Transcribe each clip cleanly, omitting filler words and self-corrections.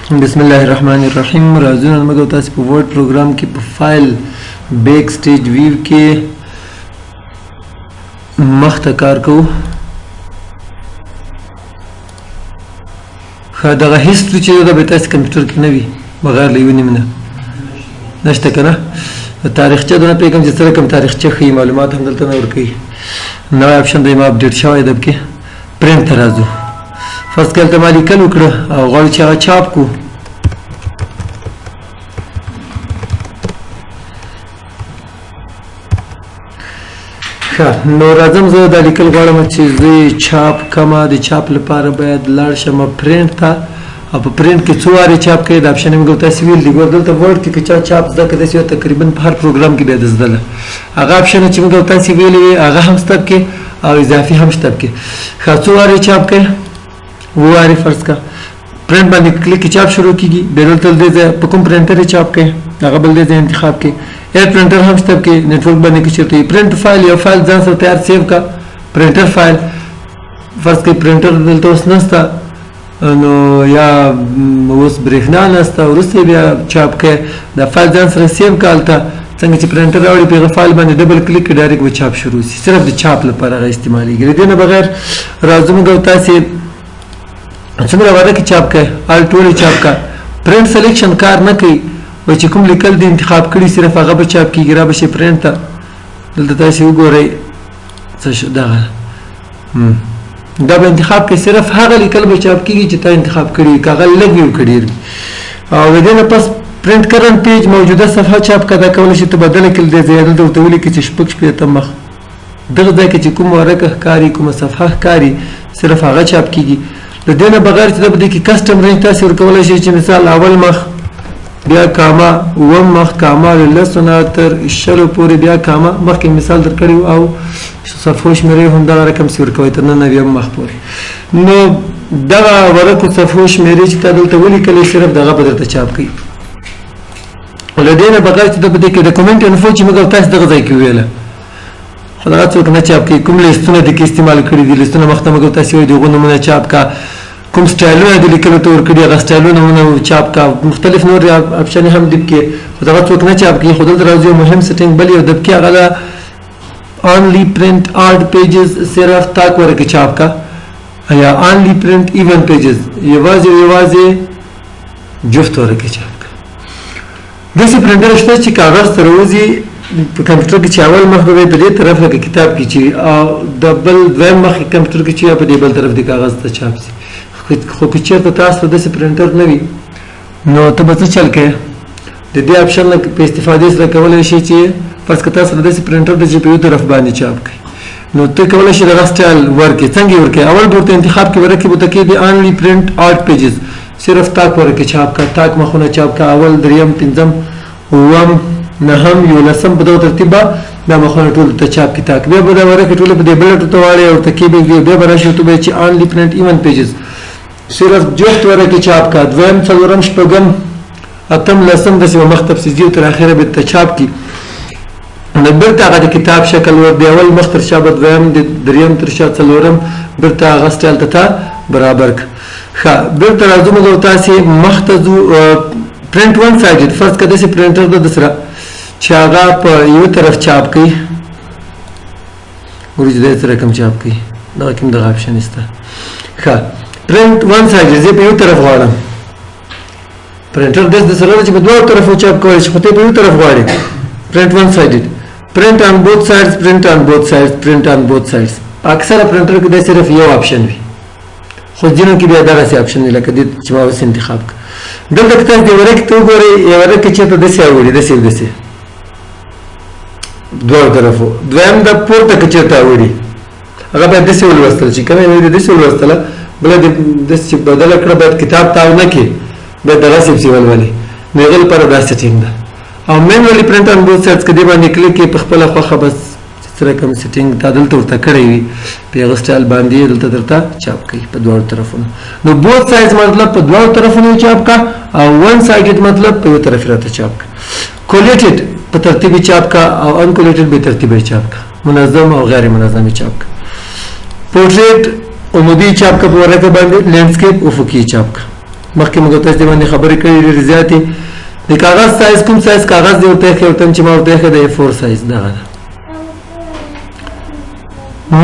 بسم الله الرحمن الرحیم. راځو نن موږ تاسو په Word پروګرام کې په file back stage view کې مخته کار کوو. ښه، دغه history چې ده به تاسو کمپیوټر کې نه وي بغیر له یو نیم نه نشته که نه. تاریخچه دونه پوهېږم چې څه رقم تاریخچه ښیي، معلومات هم دلته نه ورکوي. نوی option دی، ما update شوی دی پکې. پرنټ ته راځو. فرض کړه دلته ما لیکل وکړه او غواړو چې هغه چاپ کړو. ښه، نو راځم زه دا لیکل غواړم چې زه یې چاپ کړم. د چاپ لپاره باید لاړ شم پرنټ ته، او په پرنټ کې څو وارې چاپ کوي دا option موږ تاسو ویل دي. ګور دلته Word کې که چا چاپ زده کړه داسې تقریبا په هر پروګرام کې بیا د زده ده. هغه option چې موږ تاسو ویلي وي هغه هم شته پکې او اضافي هم شته پکې. ښه، څو وارې چاپ کوي؟ اووه وارې فرض کړه. پرنټ باندې کلیک کې چاپ شروع کیږي. بیا دلته دې ځای په کوم پرنټر یې چاپ کوي هغه بل دې ځای انتخاب کوي. add printer هم شته پکې، network باندې که چېرته print file یو فایل ځان سره تیار save کا، printer file فرض کړئ پرنټر دلته اوس نشته نو یا اوس برېښنا نشته، وروسته بیا چاپ کړئ. دا فایل ځان سره save کا، هلته څنګه چې پرنټر راوړي په هغه فایل باندې double click کړئ direct به چاپ شروع شي. صرف د چاپ لپاره هغه استعمالېږي. له دې نه بغیر راځو موږ تاسې څومره ورقې چاپ کړئ هل ټولې چاپ کړه. print selection کار نه کوي، وایي چې کوم لیکل دي انتخاب کړي صرف هغه به چاپ کېږي. را به شي پرنټ ته، دلته تاسې وګورئ څه شو دغه دا به انتخاب کړئ، صرف هغه لیکل به چاپ کېږي چې تا انتخاب کړي وي، که هغه لږ وي او که ډېر وي. او له دې نه پس print current page موجوده صفحه چاپ کړه. دا کولی شي ته بدله کړې دې ځای دلته ورته ولیکې چې 66 مخ دغه ځای کې چې کوم ورقه ښکاري کومه صفحه ښکاري صرف هغه چاپ کېږي. له دې نه بغیر چې دا په دې کې custom range تاسې ورکولی شئ چې مثال اول مخ بیا کامه، اووم مخ کامه، له 10 نه تر 20 پورې بیا کامه، مخکې مثال درکړی او صفحو شمېرې هم دغه رقم سي ورکوي تر 99 مخ پورې. نو دغه ورقو صفحو شمېرې چې تا دلته ولیکلې صرف دغه به درته چاپ کوي. له دې نه بغیر چې دا په دې کې د document info چې موږ تاسو دغه ځای کې وویله خو دغه څوک نه چاپ کوي. کوم لیستونه دې کې استعمال کړي دي، لیستونه مخته موږ تاسو وایو د هغو نومونه چاپ کا، کوم سټایلونه دې لیکلو ته ورکړي هغه سټایلونه چاپ کا، مختلف نور option هم دي پکې خو دغه څوک نه چاپ کوي. خو دلته راځي یو مهم setting بل یو د پکې هغه ده only print odd pages، صرف تاک ورکې چاپ کا، یا only print even pages یوازې یوازې جفت ورکې چاپ کا. داسې پرنټر شته چې کاغذ ته راوځي په کمپیوټر کې چې اول مخ به په دې طرف لکه کتاب کې چې او د بل دویم مخ کمپیوټر کې چې په دې بل طرف د کاغذ ته چاپ شي. خو که چېرته تاسو ته داسې پرنټر نه وي نو ته به څه چل کوې؟ د دې option نه په استفادې سره کولی شي چې فرض که تاسو سره داسې پرنټر دی چې په یو طرف باندې چاپ کوي نو ته کولی شې دغه سټایل ورکړې. څنګه یې ورکړې؟ اول به ورته انتخاب کې ورکې به ورته کښېږدې only print odd pages، صرف تاک ورکې چاپ کړه، تاک مخونه چاپ کړه، اول، دریم، پنځم، اووم، نهم، یولسم، په دغه ترتیب به دا مخونه ټول ته چاپ کړي تاک. بیا به دا ورقې ټولې په دې بله ټوټه واړوې او ورته کښېږدې. بیا به راشي ورته ووایي چې only print even pages، صرف جفت ورقې چاپ کړه، دویم، څلورم، شپږم، اتم، لسم، داسې به مخ ته پسې ځي او تر اخره به ته چاپ کړي. نو بیرته هغه د کتاب شکل ور دی، اول مخ تر شا به دویم، د دریم تر شا څلورم، بیرته هغه سټایل ته تا برابر کړه. ښه، بیرته راځو موږ تاسې مخ ته ځو. print one sided، فرض که داسې پرنټر ده د سره چې هغه په یو طرف چاپ کوي، ګورئ چې دا څه رقم چاپ کوي، دغه کې هم دغه option شته. ښه، print one sided، زه په یو طرف غواړم. پرنټر داسې د سره ده چې په دواړو طرفو چاپ کولی شي خو ته په یو طرف غواړې. print one sided، print on both sides، print on both sides، print on both sides. په اکثره پرنټر کې دا صرف یو option وي خو ځینو کې بیا دغسې option وي لکه دې چې ما اوس انتخاب کړ. دلته که تاسو دې ورقې ته وګورئ، یو ورقه چېرته داسې اوړي، داسې او داسې دواړو طرفو. دویم دا پورته که چېرته اوړي هغه باید داسې ولوستل شي، که نه یوه دې داسې ولوستله بله دې داسې چې بدله کړه باید کتاب تاو نه کړي، باید دغسې پسې ولولي. نو هغې لپاره دا setting ده. او manually print on both sides که دې باندې کلیک کړې په خپله خوښه بس څه رقم setting تا دلته ورته کړی وي په هغه سټایل باندې دلته درته چاپ کوي په دواړو طرفونو. نو both sides مطلب په دواړو طرفونو چاپ کا او one sided مطلب په یو طرف راته چاپ کا. collated په ترتیب چاپ کا او uncollated به ترتیب چاپ کا، منظم او غیر منظم چاپ کا. پورټریټ عمودي چاپ کا په ورقه باندې، landscape افقي چاپ کا. مخکې موږ تاسو باندې خبرې کړې ډېرې زیاتې. د کاغذ سایز کوم سایز کاغذ دی ورته ایښی، ورته چې ما ورته ایښی د A4 سایز دغه ده.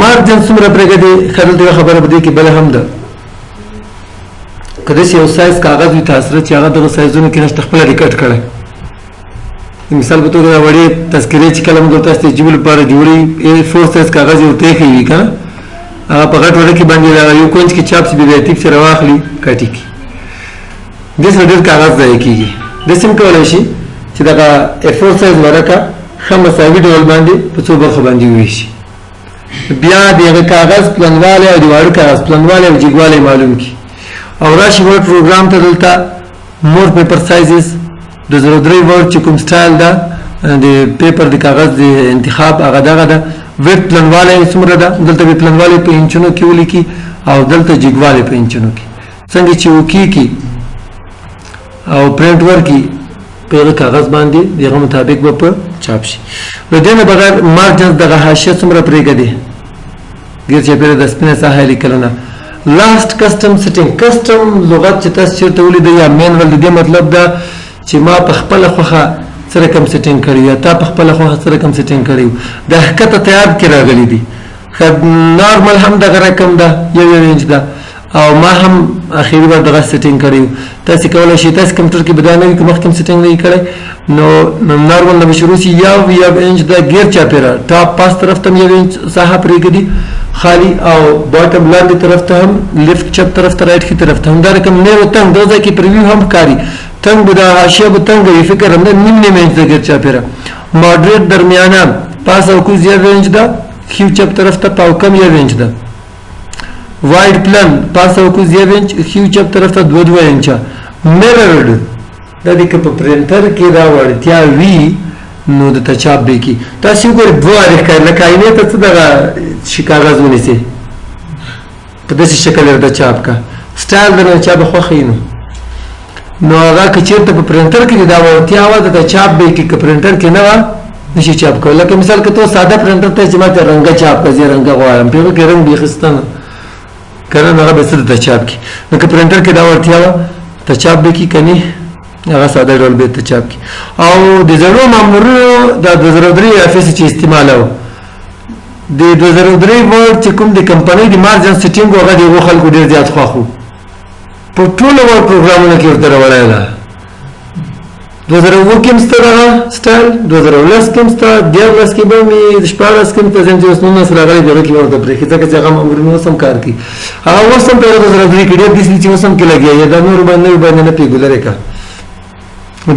margin څومره پرېږدي؟ ښه دلته یوه خبره په دې کې بله هم ده، که داسې یو سایز کاغذ وي تاسو سره چې هغه دغه سایزونو کې نشته، خپله دې کټ کړی. د مثال په توګه دا وړې تذکرې چې کله موږ تاسو ته جیب لپاره جوړوي، A4 سایز کاغذ یې ورته ایښی وي که نه، هغه په غټ وړه باندې دغه یو کونج کې چاپ شي، بیا تیب سره واخلي کټي کړي. دې سره ډېر کاغذ ضایع کېږي. داسې هم کولی شي چې دغه A4 سایز ورقه ښه مساوي ډول باندې په څو برخو باندې وویشي، بیا د هغه کاغذ پلنوالی او د واړه کاغذ پلنوالی او جګوالی معلوم کړي. او راشي Word پروګرام ته، دلته more paper sizes 2003 Word چې کوم سټایل ده د paper د کاغذ د انتخاب هغه دغه ده. width پلنوالی یې څومره ده، دلته به پلنوالی په انچونو کې ولیکي او دلته جګوالی په انچونو کې، څنګه چې وکیږي او پرنټ ورکړي په هغه کاغذ باندې د هغه مطابق به په چاپ شي. له دې نه بغیر margins دغه حاشیه څومره پرېږدي، ګیر چاپېره د سپینه ساحه لیکلو نه. last custom setting، custom لغت چې تاسو چېرته ولیدی یا manual، د دې مطلب ده چې ما په خپله خوښه څه رقم setting کړی یا تا په خپله خوښه څه رقم setting کړی، دا ښکته تیار کې راغلي دي. نارمل هم دغه رقم ده، یو یو انچ ده، او ما هم اخري وار دغه setting کړی. تاسو کولی شئ، تاسو کمپیوټر کې به دا نه وي که مخکې هم setting نه وي کړی، نو نارمل نه به شروع شي، یو یو انچ ده ګیر چاپېره، top پاس طرف ته هم یو انچ ساحه پرېږدي خالی، او bottom لاندې طرف ته هم، left چپ طرف ته، right ښي طرف ته هم دا رقم narrow تنګ. دا ځای کې preview هم ښکاري، تنګ به دا حاشیه به تنګه وي، فکر هم ده نیم نیم انچ ده ګیر چاپېره. moderate درمیانه، پاس او کوز یو انچ ده، ښي چپ طرف ته پاو کم یو انچ ده. wide پلن پاس او کوز یو انچ، ښي چپ طرف ته دوه دوه انچه. mirrored دا دې که په پرنټر کې دا وړتیا وي نو د ته چاپ به کړي. تاسو وګورئ دوه وارې ښکاري، لکه آینې ته څه دغه شي کاغذ ونیسي په داسې شکل یې ورته چاپ کړه، سټایل درنه چا به خوښ وي. نو هغه که چېرته په پرنټر کې دا وړتیا وه د ته چاپ به کړي، که پرنټر کې نه وه نشي چاپ کولی. لکه مثال که ته ساده پرنټر ته چې ما ته رنګه چاپ کړه، زه رنګه غواړم، په هغه کې رنګ بیخي شته نه که نه، هغه به څه درته چاپ کړي. نو که پرنټر کې دا وړتیا وه ته چاپ به کړي، که نه هغه ساده ډول به ته چاپ کړي. او د زړو مامورونو د 2003 Office چې استعمالوه، د 2003 Word چې کوم د کمپنۍ د margin setting و، هغه د هغو خلکو ډېر زیات خوښ و، په ټولو Word پروګرامونو کې ورته راوړی ده. 2007 کې هم شته دغه سټایل، 2010 کې هم شته، 13 کې به هم وي، 16 کې هم شته، ځم چې اوس 19 راغلی دی هغه کې به ورته پرېښي، ځکه چې هغه مامورین اوس هم کار کوي. هغه اوس هم په هغه 2003 کې ډېر داسې دي چې اوس هم کې لګیا یا دا نور باندې نوي باندې نه پوهېږو لرې که.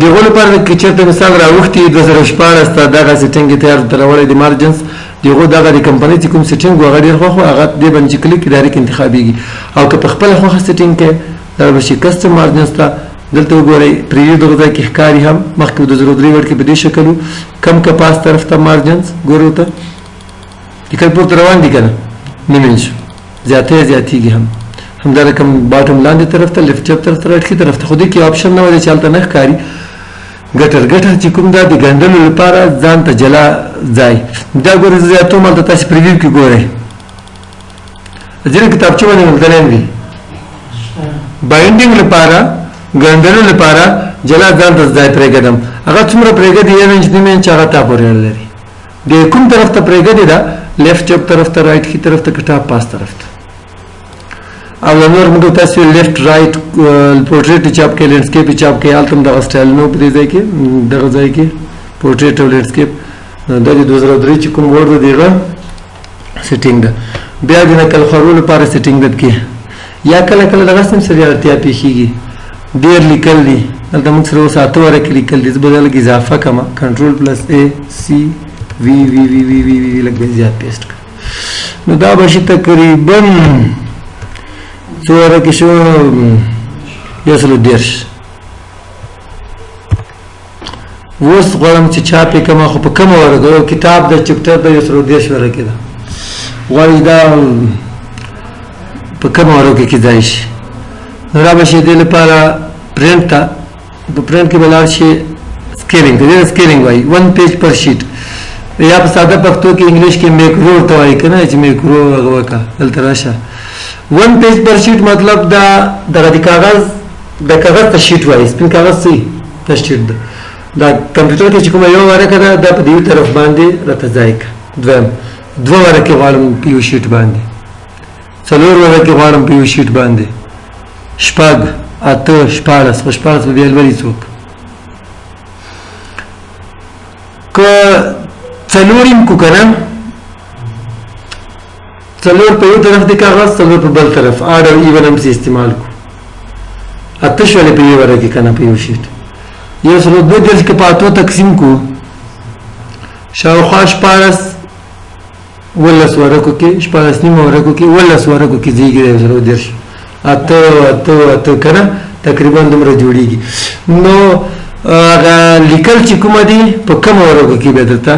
د هغو لپاره که چېرته مثال راوښتي 2016 ته دغه setting یې تیار ورته راوړی د margins، د هغو دغه د کمپنۍ چې کوم setting و هغه ډېر خوښ و، هغه دې باندې چې click direct انتخابېږي. او که په خپله خوښه setting کې دا به شي custom margins ته، دلته وګورئ preview دغه ځای کې ښکاري هم، مخکې 2003 Word کې په دې شکل و، کم که پاس طرف ته margins ګورئ ورته لیکل پورته روان دي که نه، نیم انچ زیاتې زیاتېږي هم، همدا رقم bottom لاندې طرف ته، left چپ طرف ته، right ښي طرف ته. خو دې کې option نه وه چې هلته نه ښکاري. gutter gutter چې کوم ده د ګنډلو لپاره ځان ته جلا ځای دا ګورئ، زه زیاتوم هلته تاسې preview کې ګورئ. ځینې کتابچو باندې دلته line وي، binding لپاره ګنډلو لپاره جلا ځان ته ځای پرېږدم، هغه څومره پرېږدي یو انچ نیم انچ هغه تا پورې اړه لري. د کوم طرف ته پرېږدي ده، left چپ طرف ته، right ښي طرف ته، که top پاس طرف ته. او له نور موږ تاسو left right portrait چاپ کوي، landscape چاپ کوي، هلته هم دغه سټایل نو په دې ځای کې دغه ځای کې پورټریټ او landscape. دا د 2003 چې کوم Word دی هغه setting ده. بیا د نقل خورو لپاره setting ده کې، یا کله کله دغسې هم سړي اړتیا پېښېږي، ډېر لیکل دي، دلته موږ سره اوس اته ورقې لیکل دي، زه به دا لږ اضافه کړم، control plus A C V V V V V V لږ به زیات paste کړم. نو دا به شي تقریبا څو ورقې شو، 130. اوس غواړم چې چاپ یې کړم، خو په کمه ورقه، یو کتاب د chapter د 130 ورقې ده، غواړي دا په کمه ورقه کې ځای شي. نو را به شي دې لپاره پرنټ ته، په پرنټ کې به لاړ شي scaling ته، دې scaling وایي، 1 page per sheet، یا په ساده پښتو کې انګلیش کې میکرو ورته وایي که نه، چې میکرو هغه وکړه. دلته راشه 1 page per sheet مطلب دا دغه د کاغذ د کاغذ ته sheet وایي، سپین کاغذ څه دا sheet ده. دا کمپیوټر کې چې کومه یو ورقه ده دا په دې طرف باندې راته ځای کړه. دویم دوه ورقې غواړم په یو sheet باندې، څلور ورقې غواړم په یو sheet باندې، شپږ، اته، 16، خو 16 به بیا لولي څوک؟ که څلور یې کو که نه، څلور په یو طرف د کاغذ، څلور په بل طرف، odd او even هم پسې استعمال کو. اته شولې په یو ورقې که نه په یو sheet، 132 که په اتو تقسیم کو، شاوخوا 16 ولس ورقو کې، 16.5 ورقو کې، 19 ورقو کې ځایږي د 130. اته اته اته که نه تقریبا دومره جوړیږي. نو هغه لیکل چې کومه دي په کمو ورقو کې به درته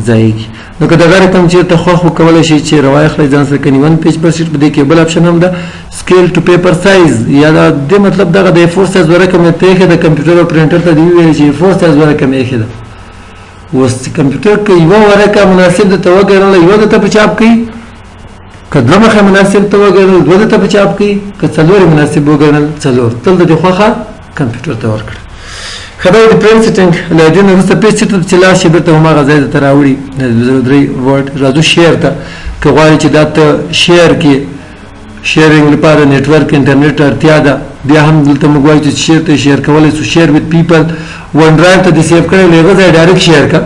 ځایږي. نو که دغه رقم چېرته خوښ وکولی شئ چې راواخلئ ځان سره کني 1 page per sheet. په دې کې بل option هم ده، scale to paper size، یا دا دې مطلب دغه د A4 size ورقه مې ته ایښې ده، کمپیوټر او پرنټر ته دې وویل چې A4 size ورقه مې ایښې ده. اوس چې کمپیوټر که یوه ورقه مناسب درته وګڼله یوه درته په چاپ کوي، که دوه مخه مناسب ته وګڼل دوه درته په چاپ کوي، که څلور یې مناسب وګڼل څلور، تل د دې خوښه کمپیوټر ته ورکړه. ښه دا د print setting. له دې نه وروسته page setting چې لاړ شي بېرته هماغه ځای درته راوړي د 2003 Word. راځو share ته، که غواړې چې دا ته share کې، sharing لپاره network انټرنیټ اړتیا ده، بیا هم دلته موږ وایو چې share ته share کولی شو، share with people. OneDrive ته دې save کړی، له هغه ځایه direct share کړه.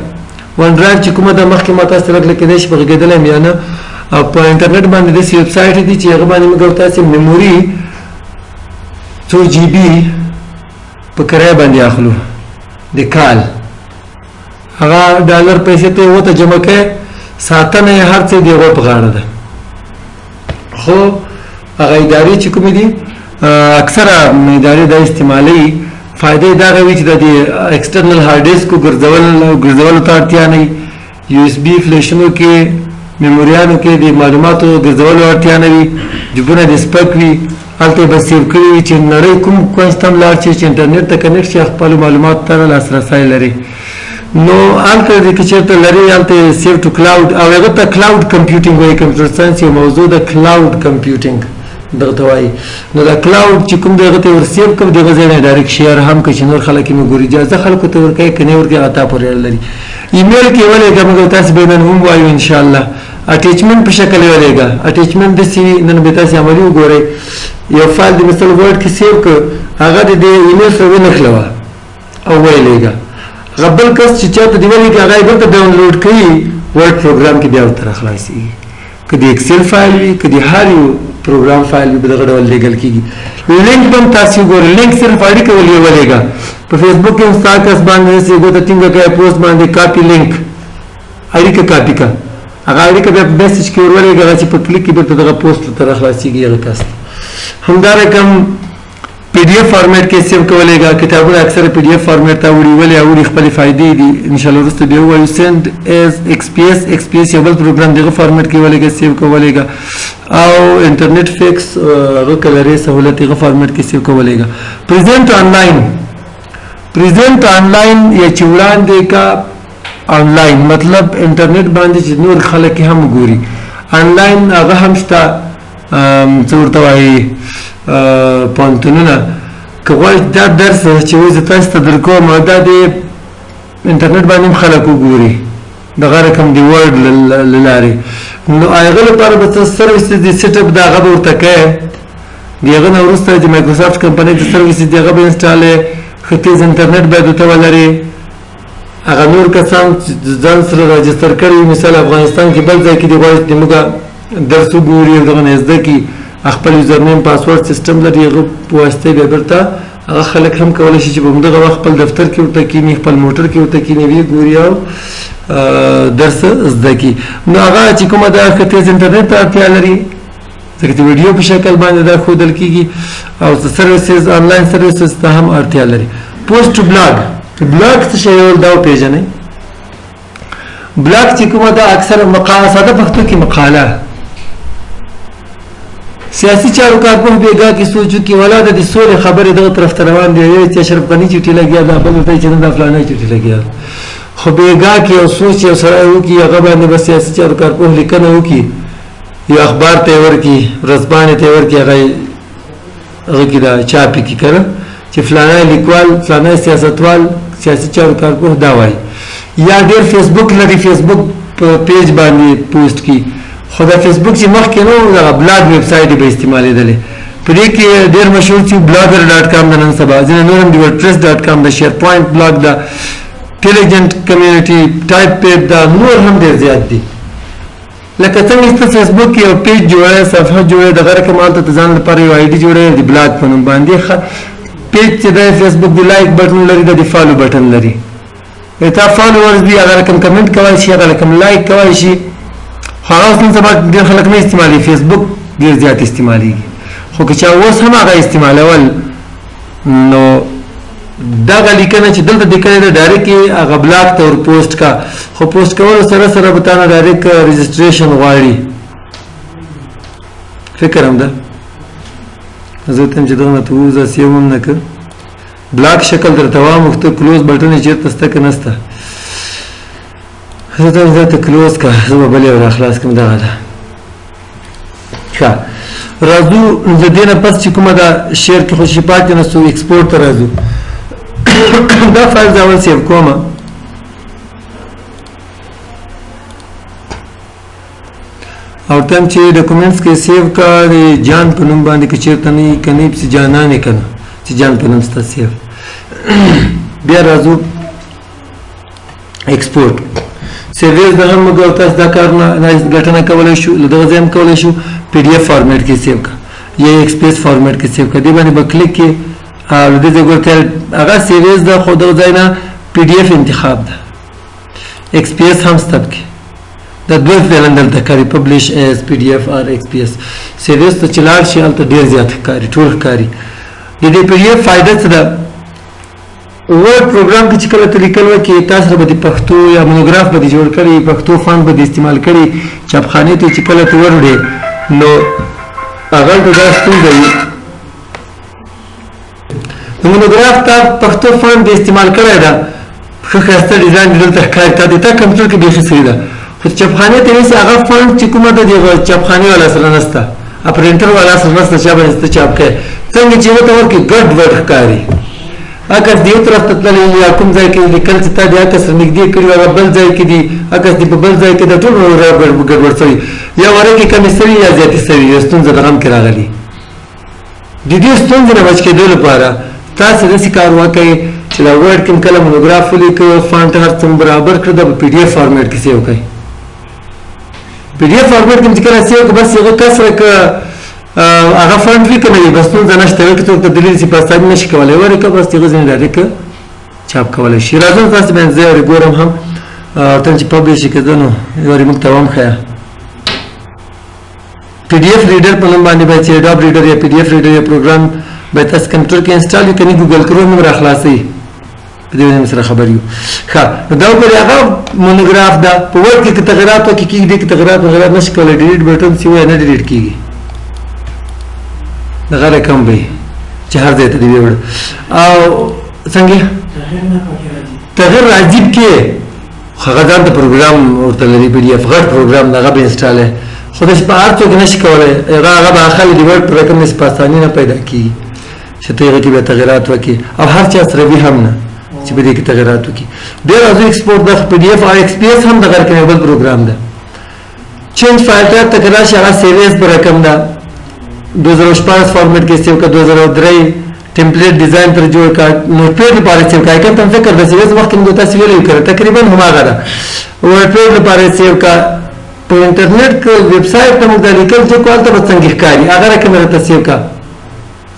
OneDrive چې کومه ده مخکې ما تاسو ته راکړه، کېدای شي په غږېدلی یم یا نه، او په انټرنیټ باندې داسې ویب سایټ دي چې هغه باندې موږ تاسې memory څو GB په کرایه باندې اخلو د کال، هغه ډالر پیسې ته ورته جمع کړې، ساتنه یې هر څه د هغو په غاړه ده. خو هغه ادارې چې کومې دي اکثره ادارې دا استعمالوي. فایده یې دغه وي چې د دې external hard disk ګرځولو ته اړتیا نه وي، USB فلشونو کې میموریانو کې د معلوماتو ګرځولو اړتیا نه وي، جبونه دې سپک وي، هلته یې به save کړي وي چې نړۍ کوم کونج ته هم لاړ شي چې انټرنیټ ته connect شي خپلو معلوماتو ته لاسرسی لري. نو هلته دې که چېرته لري هلته یې save to cloud، او هغه ته cloud computing وایي. computer science یو موضوع ده، cloud computing دغه ته وایي. نو دا cloud چې کوم دی هغه ته یې ور save کړم، د هغه ځای نه direct share هم کړي چې نور خلک یې وګوري. اجازه خلکو ته ورکوي که نه ورکوي هغه تا پورې اړه لري. ایمیل کې ولېږه، موږ تاسې به نن هم وایو انشاءالله. attachment په شکل یې ولېږه، attachment داسې وي، نن به تاسې عملي وګورئ. یو فایل د مثال Word کې save کړ، هغه د دې ایمیل سره ونښلوه او ویې لېږه. هغه بل کس چې چاته دې ولېږه هغه یې بېرته download کوي، Word پروګرام کې بیا ورته راخلاصېږي. که د Excel فایل وي، که د هر یو پروګرام فایل وي، په دغه ډول لېږل کېږي. لینک به هم تاسې وګورئ، لینک صرف اړیکه ولې ولېږه. په فیسبوک کې هم ستا کس باندې داسې ګوته ټینګه کړه، پوسټ باندې copy link، اړیکه کاپي کړه، هغه اړیکه بیا په message کې ور ولېږه، هغه چې په کلیک کې بېرته دغه پوسټ ورته راخلاصېږي هغه کس ته. همدا رقم PDF format کې save کولېږه. کتابونه اکثره PDF format ته اوړي، ولې اوړي؟ خپلې فایدې دي، انشاءالله وروسته بیا ووایو. send as XPS، XPS یو بل پروګرام دغه format کې ولېږه، save کولېږه. او انټرنیټ fax هغه که لرې سهولت هغه format کې save کولېږه. present online، present online یا چې وړاندې کا آنلاین، مطلب انټرنیټ باندې چې نور خلک هم ګوري آنلاین، هغه هم شته. څه ورته وایي پوهنتونونه که غواړئ دا درس چې وایي زه تاسو ته درکوم دا د انټرنیټ باندې هم خلک وګوري دغه رقم د Word له لارې، نو هغه لپاره به څه service د set up د هغه به ورته کوې. د هغه نه وروسته د مایکروسافټ کمپنۍ د سرویس د هغه به install، ښه تیز انټرنیټ باید ورته ولرې. هغه نور کسان چې ځان سره register کړي، مثال افغانستان کې بل ځای کې دي غواړي چې موږ درس وګوري او دغه نه زده کړي، خپل username password system لري، هغه په واسطه بیا بیرته هغه خلک هم کولی شي چې په همدغه وخت خپل دفتر کې ورته کښېني، خپل موټر کې ورته کښېني، ویې ګوري او درس زده کړي. نو هغه چې کومه ده ښه تیز انټرنیټ ته اړتیا لري، ځکه چې ویډیو په شکل باندې دا ښودل کېږي، او services online services ته هم اړتیا لري. post to blog، blog څه شی دا وپېژنئ. blog چې کومه ده اکثره مقاله، ساده پښتو کې مقاله، سیاسي چارو کارپوه بېګا کې سوچ وکړي ولا د دې سولې خبرې دغه طرف ته روان دي، یو چې اشرف غني چټي لګیا ده، بل ورته چې نه دا فلانی چټي لګیا ده. خو بېګا کې یو سوچ یو سړی وکړي، هغه باندې به سیاسي چارو کارپوه لیکنه وکړي، یو اخبار ته یې ورکړي، ورځپاڼې ته یې ورکړي، هغه هغه کې دا چاپ یې کړي که نه چې فلانی لیکوال، فلانی سیاستوال، سیاسي چارو کارپوه دا وایي. یا ډېر فیسبوک لري، فیسبوک په page باندې پوسټ کړي. خو دا فیسبوک چې مخکې نه و، دغه blog website به استعمالېدلې. په دې کې ډېر مشهور چې Blogger.com د نن سبا، ځینې نور هم د WordPress.com، د SharePoint blog، د Telligent Community، Typepad، دا نور هم ډېر زیات دي. لکه څنګه چې ته فیسبوک کې یو page جوړوې، صفحه جوړوې، دغه رقم هلته ته ځان لپاره یو ID جوړوې د blog په نوم باندې. ښه page چې دی فیسبوک د like button لري، د follow button لري. تا followers دي، هغه رقم کمنټ کولی شي، هغه رقم like کولی شي. خو هغه اوس نن سبا ډېر خلک نه استعمالوي، فیسبوک ډېر زیات استعمالېږي. خو که چا اوس هم هغه استعمالول، نو دغه لیکنه چې دلته دې کړې ده direct یې هغه blog ته ور پوسټ کا. خو پوسټ کولو سره سره به تا نه direct registration غواړي. فکر هم ده زه ته چې دغه نه ته ووځه، save هم نه که blog شکل درته واموښته، close button یې چېرته شته که نه شته؟ زه ته درته close که، زه به بل یو راخلاص کړم. دغه ده. ښه راځو د دې نه پس چې کومه ده share کې خو شي پاتې نه سو، export ته راځو. دا فایل زه اول save کوم. او تم چې documents کې save کا، د جان په نوم باندې که چېرته نه وي، که نه وي پسې جانان یې که نه چې جان په نوم ستا save. بیا راځو export save as د هم موږ او تاسو دا کار نه ګټنه کولی شو، له دغه ځای هم کولی شو. PDF format کې save کا یا XPS format کې save کا، دې باندې به کلیک کې او له دې ځای ګورته هغه save as ده، خو دغه ځای نه PDF انتخاب ده، XPS هم سته پکې. دا دوه فعلا دلته ښکاري، publish as PDF or XPS. save as ته چې لاړ شي هلته ډېر زیات ښکاري، ټول ښکاري. د دې PDF فایده څه ده؟ Word پروګرام کې چې کله ته لیکل وکړې، تا سره به د پښتو یا مونوګراف به دې جوړ کړي، پښتو font به دې استعمال کړي، چاپخانې ته چې کله ته وروړې نو هغه هلته دا ستونزه وي. د مونوګراف تا پښتو font دې استعمال کړی ده، ښه ښایسته design دې دلته ښکاري، تا د تا کمپیوټر کې بیخي صحیح ده، خو چې چاپخانې ته یوسې هغه font چې کومه ده د چاپخانې والا سره نشته، پرنټر والا سره نشته چې باندې ته چاپ کړې، څنګه چې ورته ورکړې ګډ وډ ښکاري. عکس د یو طرف ته تللی یا کوم ځای کې لیکل چې تا د عکس سره نږدې کړي، هغه بل ځای کې دي، عکس دې په بل ځای کې ده، ټول ګډوډ سوي، یا ورکې کمې سوي یا زیاتې سوي، یو ستونزه دغه هم کې راغلي. د دې ستونزې نه بچ کېدو لپاره تاسې داسې کار وکړئ چې دا Word کې کله مونوګراف ولیکئ، font هر څه برابر کړه، دا په PDF format کې save کړئ. PDF format کې چې کله save کړئ، بس هغه کسره که هغه font وي که نه وي، بس ستونزه نشته. که څوک تبدیلي شي په اساني نه شي کولی، ورکه بس هغه ځینې direct چاپ کولی شي. راځم تاسې باندې زه یو ګورم هم تل چې publish شي که ده، نو یو موږ ته وم ښیه. PDF Reader په نوم باندې به چې Adobe Reader یا PDF Reader یا پروګرام به تاسو کمپیوټر کې install وي، که نه Google Chrome هم راخلاصوي، په دې باندې سره خبر یو. ښه نو دا وګورئ هغه مونوګراف ده، په Word کې که تغیرات وکړي کېږي، دې کې تغیرات وغیرات نه شي کولی، delete button چې وایي نه delete کېږي، دغه رقم به وي چې هر ځای ته دې ویوړ. او څنګه تغیر راځي پکې، خو هغه ځان ته پروګرام ورته لري، PDF غټ پروګرام دی، هغه به install دی، خو داسې په هر څوک نه شي کولی. هغه به خلک د Word په رقم داسې په اساني نه پیدا کېږي چې ته هغه کې بیا تغیرات وکړې، او هر چا سره وي هم نه چې په دې کې تغیرات وکړي. بیا راځو export ده، PDF او XPS هم دغه رقم یو بل پروګرام ده. change file type ته که راشي هغه save as په رقم ده، 2016 format کې save کړه، 2003 template design تر جوړ کړه، Notepad لپاره save کړه. icon ته فکر ده save as مخکې موږ تاسو ویلي کړه، تقریبا هماغه ده. WordPad لپاره save کړه، په انټرنیټ کې ویب سایټ ته موږ دا لیکل چې کو هلته به څنګه ښکاري هغه رقم راته save کړه.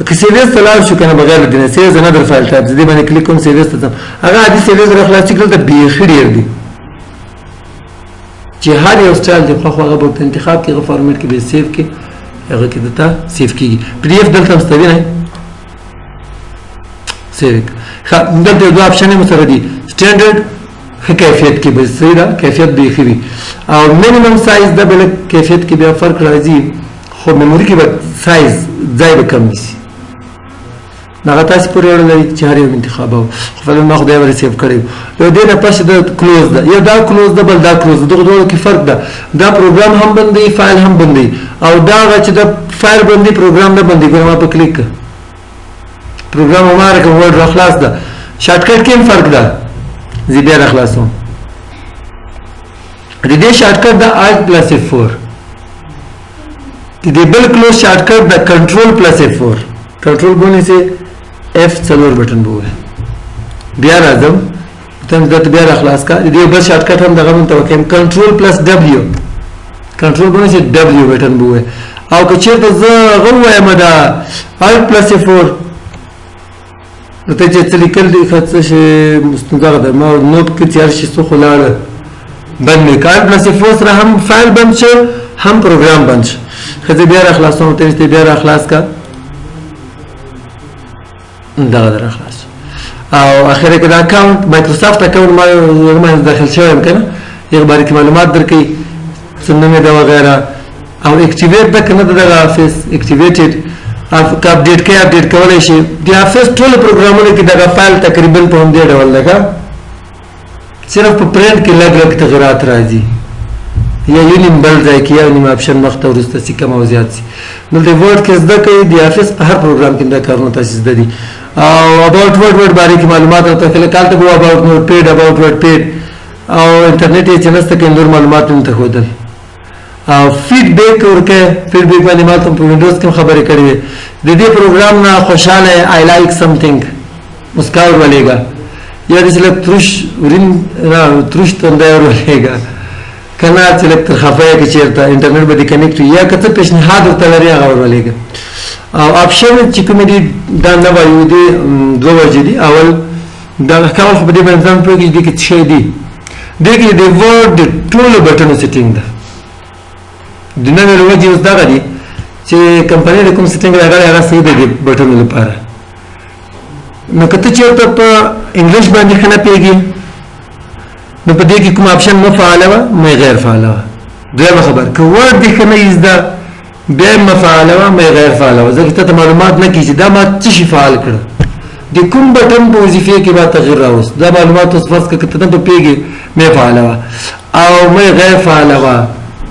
که save as ته لاړ شو که نه بغیر له دې نه save as another file type، زه دې باندې کلیک کوم save as ته ځم، هغه عادي save as راخلاص کړل، دلته بیخي ډېر دي چې هر یو style دې خوښ هغه به ورته انتخاب کړي، هغه format کې به یې save کړي، هغه کې درته save کېږي. PDF دلته هم شته وینئ، save کړه. ښه دلته یو دوه option مو سره دي، standard ښه کیفیت کې به صحیح ده، کیفیت به یې ښه وي، او minimum size ده به لږ کیفیت کې بیا فرق راځي، خو memory کې به سایز ځای به کم نیسي. دغه تاسې پورې اړه لري چې هر یو انتخابوو، خو فعلا ما خدای ورې save کړی. یو دې نه پس د close ده، یو دا close ده، بل دا close ده، دغو دواړو کې فرق ده. دا پروګرام هم بندوي، فایل هم بندوي، او دا هغه چې د فایل بندي پروګرام نه بندي. ګوره ما په کلیک کړ، پروګرام ما رقم Word را خلاص ده. shortcut کې هم فرق ده، زه بیا را خلاصوم. د دې shortcut ده Alt plus F4، د دې بل close shortcut ده Control plus F4. Control به ونیسې F4 button به ووهې. بیا راځم ته دلته بیا را خلاص کا. د دې بل shortcut هم دغه مونږ ته وښیم، Control plus W. Control به ونیسې W button به ووهې. او که چېرته زه هغه ووایم دا Alt plus F4، نو ته چې څه لیکل دي ښه څه شي دغه ده، ما note کې چې هر شي څه خو لاړه بند مې کړ. Alt plus F4 سره هم فایل بند شو هم پروګرام بند شو. ښه زه بیا را خلاصوم، ته بیا را خلاص کا، دغه ده را خلاص. او اخر کې دا account Microsoft account ما داخل شوی یم که نه، هغه باره کې معلومات درکوي، څه نوم یې ده وغیره، او activate ده که نه ده دغه Office activated، که update کوي update کولی شي. د Office ټولو پروګرامونو کې دغه فایل تقریبا په همدې ډول ده، که صرف په پرنټ کې لږ لږ تغیرات راځي، یا یو نیم بل ځای کې یو نیم option مخته وروسته سي کم او زیات سي. دلته Word کې زده کوي، د Office په هر پروګرام کې دا کارونه تاسې زده دي. او about Word، Word باره کې معلومات راته ښیي، لکه هلته به about Notepad، about WordPad، او انټرنیټ یې چې نشته کوي نور معلومات مې ته ښودل. او feedback ورکړي، feedback باندې ما ته په Windows کې خبرې کړې وې. د دې پروګرام نه خوشحاله I like something مسکا ور ولېږه، یا داسې لږ تروش ورین تروش تندی ور ولېږه، که نه چې لږ تر خفه یې که چېرته انټرنیټ به دې connect وي، یا که څه پېشنهاد ورته لرې هغه ور ولېږه. او option چې کومې دي دا نه وایو، دي دوه وجې دي. اول دا کول خو په دې باندې ځان پوهېږي چې دې کې څه شی دي. دې کې د Word د ټولو بټنو setting ده. د نه ویلو وجې اوس دغه دي چې کمپنۍ د کوم setting راغلی هغه صحیح دی د بټنو لپاره. نو که ته چېرته په English باندې ښه نه پوهېږې، نو په دې کې کوم option مه فعالوه، مه یې غیر فعالوه. دویمه خبر، که Word دې ښه نه وي زده بیا یې مه فعالوه، مه یې غیر فعالوه، ځکه ته ته معلومات نه کېږي چې دا ما څه شي فعال کړه، د کوم بټن په وظیفې کې ما تغییر راوست. دا معلومات اوس فرض کړه که ته نه په پوهېږې مه یې فعالوه او مه یې غیر فعالوه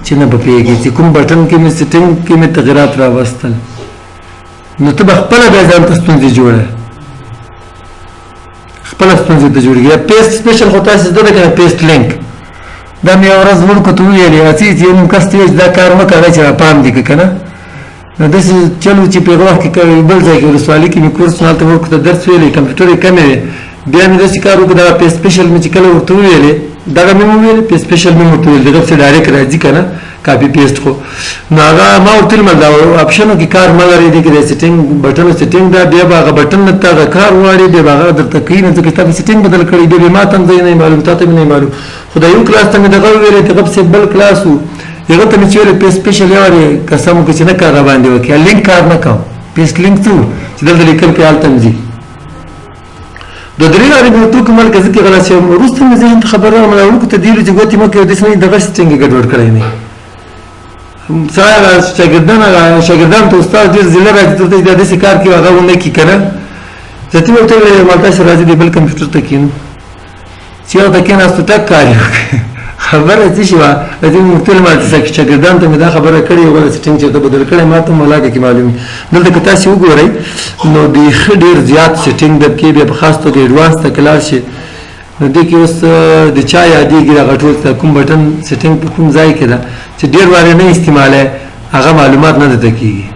چې نه په پوهېږې چې کوم بټن کې مې setting کې مې تغیرات راوستل، نو ته به خپله بیا ځان ته ستونزې جوړه، خپله ستونزې ته جوړېږي. یا paste special خو تاسې زده ده که نه، paste link دا مې یوه ورځ وړوکو ته وویلې، هسې چې یو نیم کس ته وویل چې دا کار مه کوه چې راپام دې که نه. نو داسې چل و چې په هغه وخت کې بل ځای کې ولسوالي کې مې کورس و، هلته وړوکو ته درس ویلې، کمپیوټر یې کمې وې. بیا مې داسې کار وکړ، دغه paste special مې چې کله ورته وویلې، دغه مې وویل، paste special مې ورته وویل، دغه پسې direct راځي که نه copy paste خو. نو هغه ما ورته ویل دا option و کې کار مه لرې، دې کې د setting بټنو setting ده، بیا به هغه بټن نه ته هغه کار غواړي، بیا به هغه درته کوي، نو ځکه تا به setting بدل کړی، بیا به ما ته هم ځای نه معلوم، تا ته مې نه معلوم. خو دا یو کلاس ته مې دغه وویلې، دغه پسې بل کلاس و، هغه ته مې چې ویلې paste special یو وارې قسم وکړه چې نه کار راباندې وکړي، لینک کار نه کوم. paste link څه و چې دلته لیکل کې هلته هم ځي. د درې لارې مې ورته وکړل که زه کې غلط شوم. وروسته مې ذهن ته خبره راغله، وړوکو ته دې چې ګوتې مه کوې، داسې نه دغه setting یې ګډوډ کړی نه. شاګردان شاګردان ته استاد ډېر ذله راځي، ته دا داسې کار کوي هغه ونه کړي که نه. ذاتي مې ورته وویل ما تاسې راځي د بل کمپیوټر ته کښېنو، چې هلته کښېناستو ټک کار یې وکړ. خبره څه شي وه، ځینې مې ورته وویل ما چې شاګردان ته مې دا خبره کړې وه، setting چېرته بدل کړی، ما ته هم ولاکه کې معلوم وي. دلته که تاسې وګورئ نو بیخي ډېر زیات setting ده پکې، بیا په خاص توګه advance ته که لاړ شي نو دې کې اوس د چا یادېږي دغه ټول ته کوم بټن setting په کوم ځای کې ده چې ډېر وارې نه استعمالوي هغه معلومات نه درته کېږي.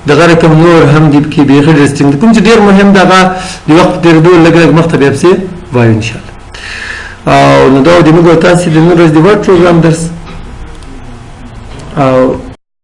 دغه رقم نور هم دي پکې بیخي ډېر setting کوم چې ډېر مهم ده، هغه د وخت په تېرېدو لږ لږ مخته بیا پسې وایو انشاءالله. او نو دا د موږ او تاسې د نن ورځې د Word پروګرام درس، او